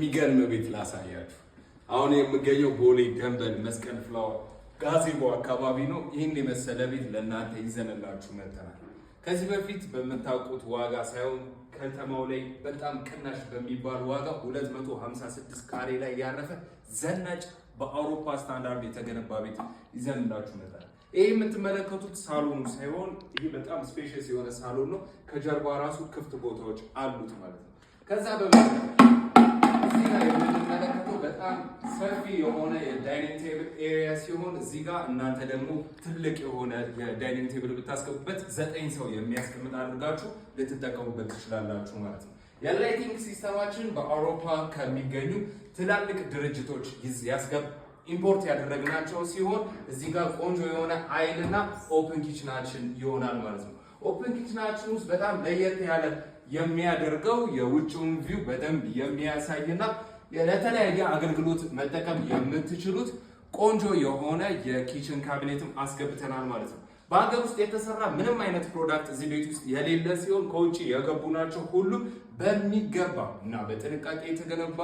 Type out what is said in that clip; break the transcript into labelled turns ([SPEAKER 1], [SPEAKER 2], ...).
[SPEAKER 1] የሚገርም ቤት ላሳያችሁ። አሁን የምገኘው ቦሌ ደንበል መስቀል ፍላወር ጋዜቦ አካባቢ ነው። ይህን የመሰለ ቤት ለእናንተ ይዘንላችሁ መጥተናል። ከዚህ በፊት በምታውቁት ዋጋ ሳይሆን ከተማው ላይ በጣም ቅናሽ በሚባል ዋጋ 256 ካሬ ላይ ያረፈ ዘናጭ በአውሮፓ ስታንዳርድ የተገነባ ቤት ይዘንላችሁ መጥተናል። ይህ የምትመለከቱት ሳሎኑ ሳይሆን ይህ በጣም spacious የሆነ ሳሎን ነው። ከጀርባ ራሱ ክፍት ቦታዎች አሉት ማለት ነው። ከዛ እዚህ ጋር የምንመለከተው በጣም ሰፊ የሆነ የ dining table area ሲሆን እዚህ ጋር እናንተ ደግሞ ትልቅ የሆነ የ dining table ብታስገቡበት ዘጠኝ ሰው የሚያስቀምጥ አድርጋችሁ ልትጠቀሙበት ትችላላችሁ ማለት ነው። የ lighting system ኣችን በአውሮፓ ከሚገኙ ትላልቅ ድርጅቶች ያስገብ import ያደረግናቸው ሲሆን እዚህ ጋር ቆንጆ የሆነ island እና open kitchen ኣችን ይሆናል ማለት ነው። Open kitchen ኣችን ውስጥ በጣም ለየት ያለ የሚያደርገው የውጭውን view በደንብ የሚያሳይና ለተለያየ አገልግሎት መጠቀም የምትችሉት ቆንጆ የሆነ የ kitchen cabinet ም አስገብተናል ማለት ነው። በሀገር ውስጥ የተሰራ ምንም አይነት product እዚህ ቤት ውስጥ የሌለ ሲሆን ከውጭ የገቡ ናቸው። ሁሉም በሚገባ እና በጥንቃቄ የተገነባ